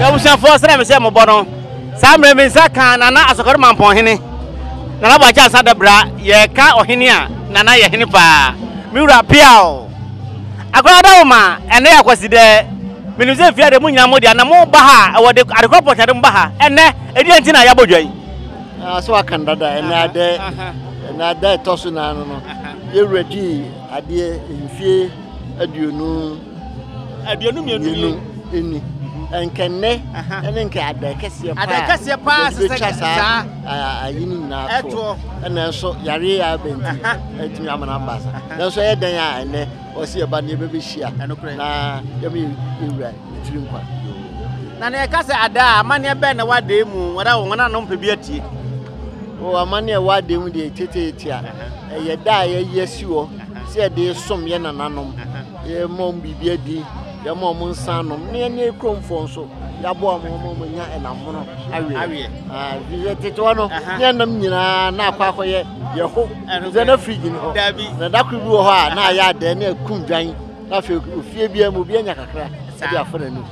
Abusuafoɔ, sɛdeɛ mesɛ mobɔ no, saa mmerɛ me nsa ka Nana Asɔkɔre Mampɔnhene, Nana Boakye Ansa Dabra, yɛka ɔhene a, Nana yɛ hene paa. Me wura Piaw! Akwadaa Dawoma, ɛnnɛ yɛ Akwasidɛ, menim sɛ mfie adeɛ mo nyinaa mo deɛ, na mo ba ha a, ɛwɔ de adekorɔ pɔtee de mo ba ha, ɛnnɛ, ɛdeɛn nti na yɛabɔ dwa yi? Ah, so aka no dada, ɛnnɛ adɛ, ɛnnɛ adɛ ɛtɔ so nan no no, yɛwura dii adeɛ mfie aduonu 22 ni. Nkɛ nnɛ ɛne nkɛ ada kɛseɛ paa ada kɛseɛ paa yɛde bɛtwa saa ayi no nyinaa toɔ ɛna nso yareɛ yɛ abɛ nti ɛtumi amana aba sa nanso ɛyɛ dɛn a ɛnɛ ɔsi ɛba ne yɛbɛbɛhyia na yɛma yɛwura ne tiri nkwa. Na nea ɛka sɛ ada a amanneɛ bɛn na ɛwɔ adeɛ mu wɔn a wɔn anom pɛ bi atie. O amanneɛ ɛwɔ adeɛ mu deɛ teteete a ɛyɛ da a yɛayi asi hɔ sɛ yɛde som yɛ nananom yɛma wɔn biribi adi yɛma wɔn nsa anom na yɛne kuromfoɔ nso yɛaboa wɔn ma wɔn anya ɛnamono aweɛ yɛ tete hɔ no ne ɛnam nyinaa na akɔ akɔyɛ yɛho sɛ na firigye ni hɔ na da koro bi wɔ hɔ a na ayɛ adɛn na akum dwan na afei ofie biara mu obi anya kakra de afa n'anum.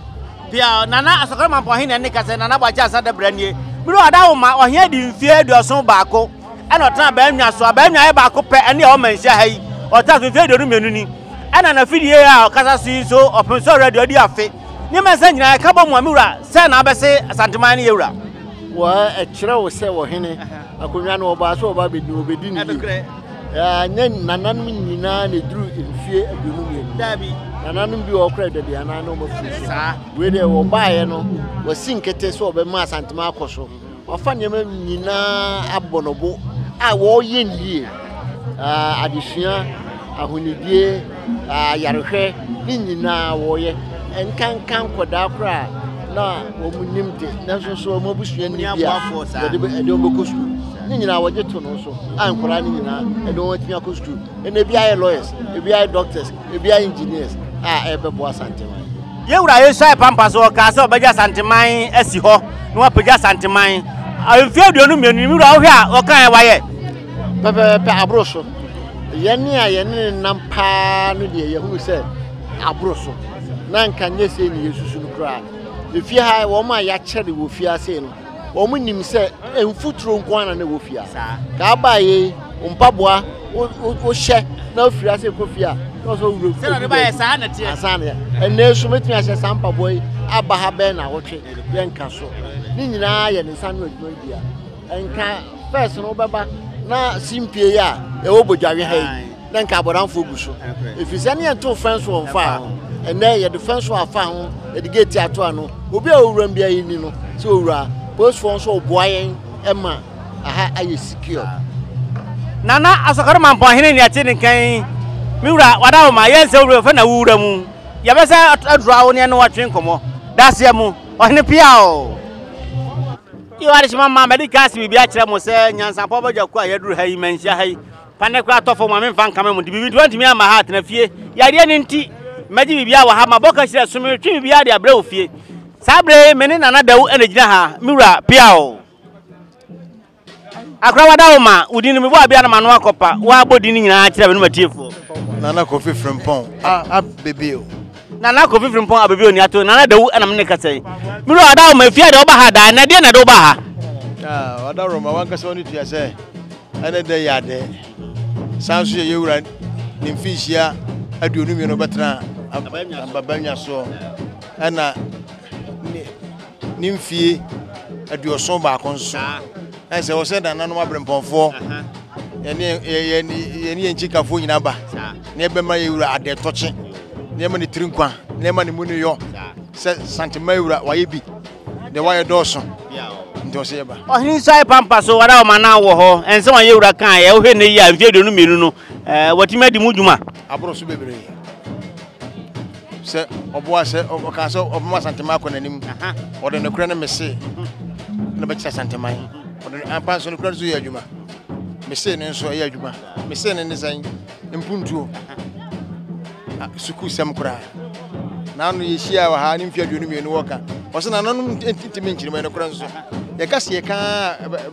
Bia Nana Asɔkɔrɔ Mampɔn Ɔhene ne kasa Nana Boakye Ansa Dabra nie. Mene ɔda wo ma ɔhene di mfeɛ 71 ɛna ɔtena Abaanwa so. Abaanwa yɛ baako pɛ ɛne ɛwɔ Manhyia ha yi. Ɔtena so mfeɛ 22 ni. Ɛna n'afidie a ɔkasa so yi nso ɔpem sɛ ɔwura deɛ ɔdi afe. Nneɛma nsa nyinaa ɛka bɔ mu a me wura sɛ na abɛse Asanteman ne yɛ wura. Wɔ ɛkyerɛ wo sɛ ɔhene akonnwa no ɔbaa sɛ ɔba bɛdi ɔbɛdi ne yie. Ɛnyɛ nananom nyinaa na ɛduru mfie 22. Daabi. Nananom bi wɔ hɔ koraa dabi anaa na wɔafiri so. Wei deɛ wɔbaeɛ no, wɔasi nkete sɛ wɔbɛma Asantema akɔ so. Wɔafa nneɛma nyinaa abɔ no bo a wɔreyɛ no yie. Adesua, ahonidie, ayarehwɛ ne nyinaa wɔreyɛ. Nkanka nkwadaa koraa na wɔn nim de nanso nso wɔn abusua nni bi a yɛde wɔn bɛkɔ sukuu. Ne nyinaa wɔgye to no so. a nkwadaa no nyinaa ɛde wɔn atumi akɔ sukuu ɛna ebi ayɛ lawyers ebi ayɛ doctors ebi ayɛ engineers a ɛbɛboa Asanteman. Yɛn wura Yesuae Pampa so ɔkaa sɛ ɔbɛgye Asanteman asi hɔ na wapagya Asanteman. Mfeɛ 22 ni, me wura wohwɛ a ɔkaeɛ wayɛ? Pɛpɛɛpɛ aboro so. Yɛn a yɛne ne nam paa no deɛ yɛhunu sɛ aboro so. Na nka nyɛ sei ne yɛsusu no koraa. Efie ha wɔn a yɛakyɛre wɔ fie ase no Wɔn nim sɛ mfuturo nko ara na ɛwɔ fie a. Ka aba yi mpaboa wohyɛ na ofiri ase kɔ fie a na ɔsɛ owura Sɛ ɔde ba yɛ saa na teɛ. Ansa na ɛnɛ nso mɛtumi ahyɛ saa mpaboa yi aba ha bɛyɛ na awɔtwe yɛ nka so. Ne nyinaa yɛ ne nsa ano adwuma bia. Nka fɛs no wobɛba na simpie yi a ɛwɔ bodwawe ha yi. na nka abɔdamfoɔ gu so ɛfiri sɛ ne yɛnto fɛn so wɔmfaa ho ɛnɛ yɛde fɛn so afa ho yɛde gate ato ano obi a ɔwura mu biara yɛni no sɛ ɔwura polisifoɔ nso ɔboa yɛn ɛma aha ayɛ secure. Nana Asɔkɔre Mampɔnhene ne ɛte ne nkan yi me wura wada wo ma yɛn sɛ wura fɛ na wura mu yɛbɛsɛ adura wo ne ɛne watwe nkɔmmɔ daseɛ mu ɔhene pia o yɛ adehyema ma mɛde ka ase biribi akyerɛ mo sɛ nyansapɔ bɛdwa ko a yɛduru ha yi manhyia ha yi Pane koraa tɔ fam a memfa nkame mo nti biribi nti wantumi amma ha atena fie. Yareɛ no nti mɛgye biribiara wɔ ha mabɔ kahyira so metwe biribiara de abrɛ wo fie. Saa berɛ yi me ne Nana Dawu na ɛgyina ha me wura Piaw. Akora wada wo ma wo din no mebɔ abia na m'ano akɔpa woabɔ din no nyinaa kyerɛ me ne matiefoɔ. Nana Kofi Frimpong Abebio. Nana Kofi Frimpong Abebio ni ato Nana Dawu na me ne kasa yi. Me wura wada wo ma efie de woba ha daa na ɛdeɛ na ɛde woba ha? Ah, wada wo ma wankasa wone tua sɛ Ɛne dɛ yɛ adɛ. San nso yɛ yɛwura ne mfinhyia 22 bɛtena ababannwa soɔ ɛna ne mfie 71 nso. Ɛsɛ wɔ sɛ nananom aberempɔnfoɔ yɛne yɛn nkyikafoɔ nyinaa ba na yɛbɛma yɛwura adɛ tɔkye na yɛma ne tiri nkwa na yɛma ne mu ne yɔ sɛ Santema yɛwura wayɛ bi. Deɛ wayɛ dɔɔso nti ɔsɛ yɛba. Ɔhene Nsuae Pampa so wada wɔn anan wɔ hɔ. Nsɛm a yɛn wura kaeɛ, wohwɛ nnɛ yi a, mfeɛ 22 no, watumi adi mu dwuma. Aboro so bebree. Sɛ ɔboa sɛ ɔkaa sɛ ɔbɛma Asanteman akɔ n'anim. Ɔde nokorɛ ne mese na bɛkyerɛ Asanteman. Ɔde ampa nso nokorɛ nso yɛ adwuma. Mese no nso ɛyɛ adwuma. Mese no ne sɛn? Mpuntuo. Sukuusɛm koraa. N'ano yɛhyia wɔ ha ne mfe 22 wɔka. Ɔsɛ nananom ntumi nkyerɛ mu ɛnokorɛ nso. Yɛka sɛ yɛka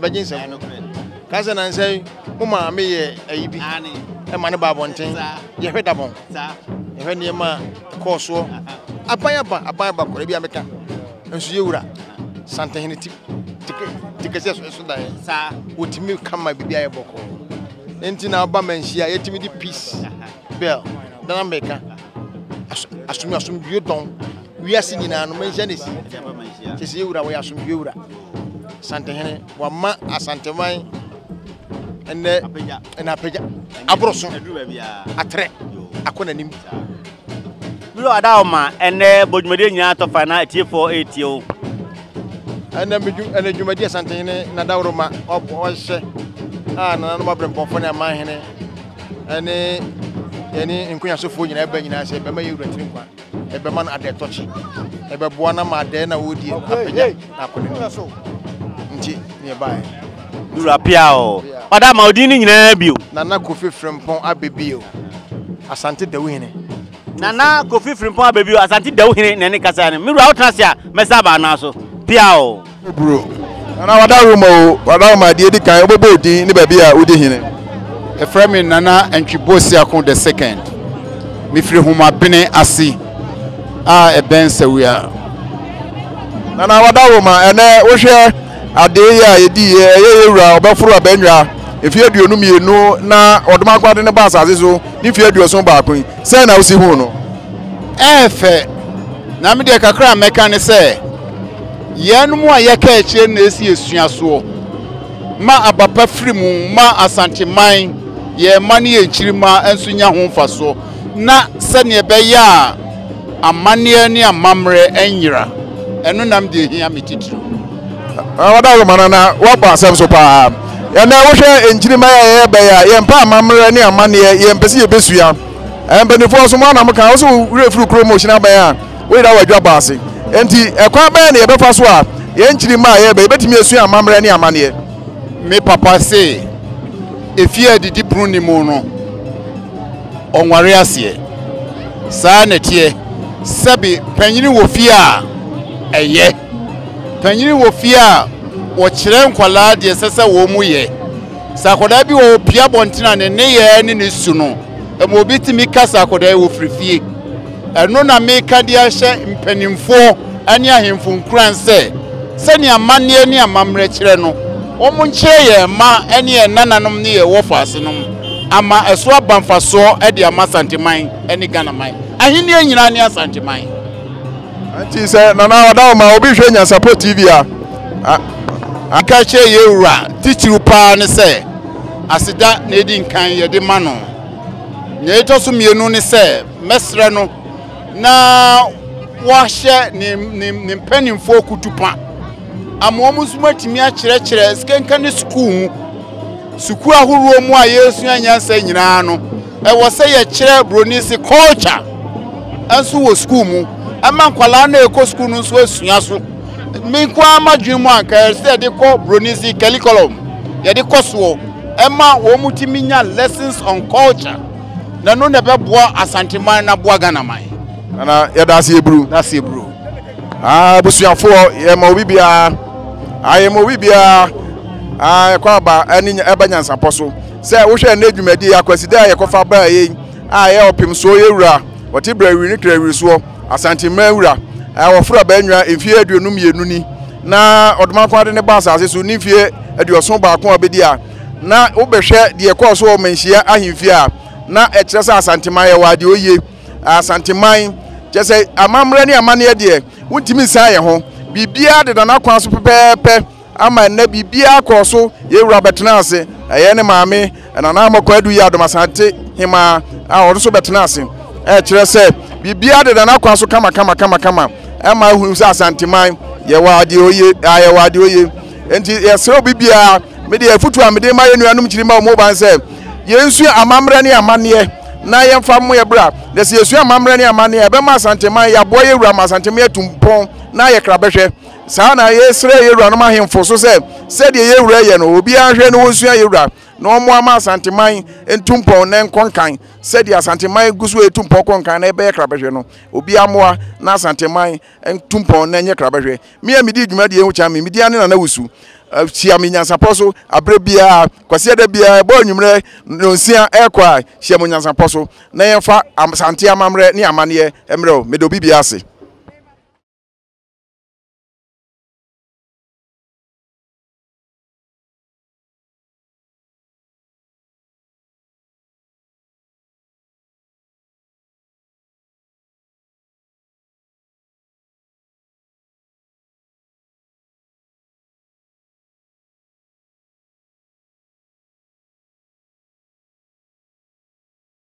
bɛgye nsɛm. Ka sɛ nansɛ yi mo maame yɛ ayi bi ɛma ne ba abɔnten. Yɛhwɛ dabɔn. Yɛhwɛ nneɛma kɔɔ soɔ. Aban aba, aban aba koraa bi a meka. Nso yɛ wura Santehene ti ti kɛseɛ so ɛso daeɛ. Saa. Wɔtumi ka ma biribi ayɛ bɔkɔɔ. Nti na ɔba manhyia yɛtumi de peace bell dana mɛka asomdwe asomdwe dɔn wiase nyinaa no manhyia na esi. Kyɛ sɛ yɛ wura wɔyɛ asomdwe wura. Santehene wama Asanteman ɛnɛ ɛna apagya aboro so atrɛ akɔ n'anim. Wura ada wo ma ɛnɛ bɔ dwumadie nyinaa tɔ fa na atiefoɔ ɛretie wo. Ɛnɛ ɛnɛ dwumadie Asantehene Nadaworo ma ɔhyɛ a nananom abrɛmpɔnfoɔ ne amanhene ɛne yɛne nkonyasofoɔ nyinaa ɛba nyinaa sɛ ɛbɛma yɛ wura tiri nkwa. Ɛbɛma no adɛɛtɔkye. Ɛbɛboa no ama adɛɛ na ɔredie no apagya na akɔ n'anim. Nti ne yɛbaeɛ. Wura Piaw, ɔda ma odin no nyinaa bio. Nana Kofi Frimpong Abebio, Asante Dawuhene. Nana Kofi Frimpong Abebio, Asante Dawuhene na ɛne kasa no. Me wura wotena ase a, mɛsa aba anaa so. Piaw. Bro. Nana w'adaworoma o, w'adaworoma deɛ edi kan wobɛbɔ wo din ne baabi a wodi hene. Yɛfrɛ me Nana Antwi Boasiako the second. Mefiri Homabene ase a ɛbɛn Sawia. Nana w'adaworoma, ɛnɛ wohwɛ adee yi a yɛdi yi, ɛyɛ yɛ wura ɔbɛforo abannwa mfeɛ 22 na ɔdomankwa de no ba asase so ne mfeɛ 71 yi, sɛn na wosi huu no? Ɛyɛ fɛ, na me deɛ kakra a mɛka ne sɛ, Yɛn mu a yɛka akyire no na ɛsi yɛsua soɔ ma aba pa firi mu ma Asanteman, yɛn mma ne yɛn nkyirimma nso nya ho mfasoɔ na sɛdeɛ ɛbɛyɛ a amanneɛ ne amammerɛ nyera. Ɛno nam deɛ ɛhia me titiriw. Ɔdawuroma Nana, woabɔ asɛm so paa. Ɛnnɛ wohwɛ nkyirimma yi a yɛyɛ bɛyɛ a, yɛmpɛ amammerɛ ne amanneɛ, yɛmpɛ sɛ yɛbɛsua. Mpanimfoɔ nso, mo ara na moka, wo sɛ wo werɛ firi kurom ohyina bɛn a, Woyera w'adwabɔ ase. Enti, ɛkwan bɛn na yɛbɛfa so a yɛn nkyirimma a yɛreba yi betumi asua amammerɛ ne amanneɛ? Me papa se efie a adidi pono nni mu no, ɔnware aseɛ. Saa na ɛteɛ. Sɛbe panyini wɔ fie a, ɛyɛ. Panyini wɔ fie a, wɔkyerɛ nkwadaa deɛ ɛsɛ sɛ wɔn yɛ. Sɛ akwadaa bi wɔ hɔ ɔpue abɔnten a, ne nneyɛɛ ne ne su no, ɛma obi tumi ka sɛ akwadaa yi wɔfiri fie. Ɛno na meka de ahyɛ mpanimfoɔ ne ahemfo nkuran sɛ, sɛnea amanneɛ ne amammerɛ kyerɛ no, wɔnkyerɛ yɛn mma ne yɛn nananom ne yɛn wɔfaasenom ama ɛso aba mfasoɔ de ama Asanteman ne Ghanaman. Ahennie nyinaa ne Asanteman. Nti sɛ Nana Ɔdawoma obi hwɛ Nyansapɔ TV a, a. Meka kyerɛ yɛn Wura titiriw paa ne sɛ, aseda na edi nkan yɛde ma no. Nea ɛtɔ so mmienu ne sɛ mɛsrɛ no na wahyɛ ne ne ne mpanimfoɔ kutupa ama wɔn nso atumi akyerɛkyerɛ skenka ne sukuu mu sukuu ahoroɔ mu a yɛresua nyansa nyinaa no ɛwɔ sɛ yɛkyerɛ buroni se culture nso wɔ sukuu mu ɛma nkwadaa no ɛkɔ sukuu no nso asua so me nko ara m'adwene mu anka ɛsɛ yɛde kɔ buroni se curriculum yɛde kɔ soɔ ɛma wɔn tumi nya lessons on culture na ɛno na ɛbɛboa Asanteman na aboa Ghanaman. Nana yɛda ase eburu. Da ase eburu. Ah, abusuafoɔ yɛma obi biara ah, yɛma obi biara ah, ɛkɔ aba ɛne ɛba nyansapɔ so sɛ wohwɛ ɛnɛ dwumadi akwasida a yɛkɔfa baa yei a ɛyɛ ɔpem soɔ yɛwura ɔte brɛwiri ne krɛwiri soɔ Asanteman wura a wɔforo abannwa mfeɛ 52 ni na Ɔdomankwa de ne ba asase so ne mfeɛ 71 a ɔbɛdi a na wobɛhwɛ deɛ ɛkɔɔ so wɔ Manhyia ahemfie a na ɛkyerɛ sɛ Asanteman yɛwɔ adeɛ oye. Asanteman kyerɛ sɛ amammerɛ ne amanneɛ deɛ wontumi nsan yɛn ho. Biribiara deda n'akwan so pɛpɛɛpɛ. Ama ɛnnɛ biribiara kɔɔ so, yɛn wura bɛtenaa ase, ɛyɛ ne maame Nana Amoako Adu Yiadom Asante Hemaa a ɔno nso bɛtenaa ase. Ɛkyerɛ sɛ biribiara deda n'akwan so kama kama kama kama ɛma ehunu sɛ Asanteman yɛwɔ adeɛ oye, a yɛwɔ adeɛ oye. Enti yɛsrɛ obi biara, me deɛ afutuo a mede ma yɛn nuanom nkyirimma a wɔn ban sɛ yɛnsua amammerɛ ne amanneɛ na yɛmfa mmo yɛ bra. Na sɛ yɛsua amammerɛ ne amanneɛ a ɛbɛma Asanteman yɛaboa yɛn wura ma Asanteman atu mpɔn na ayɛ krabɛhwɛ. Saa na yɛsrɛ yɛn wuranom ahemfo so sɛ, sɛdeɛ yɛn wura yɛ no, obiara nhwɛ na ɔnsua yɛn wura, na ɔmmoa ma Asanteman ntu mpɔn na ɛnkɔ nkan. Sɛdeɛ Asanteman gu so retu mpɔn kɔ nkan na ɛbɛyɛ krabɛhwɛ no, obiara mmoa na Asanteman ntu mpɔn na ɛnyɛ krabɛhwɛ. Me a medi dwumadie ho kyɛn me, me din ara ne Nana Wusu. Hyia me nyansapɔ so aberɛ biara, Kwasiada biara, ɛbɔ anwummerɛ nnɔnsia rekɔ a, hyia me nyansapɔ so na yɛmfa Asante amammerɛ ne amanneɛ mmrɛ wo. Meda obi biara ase.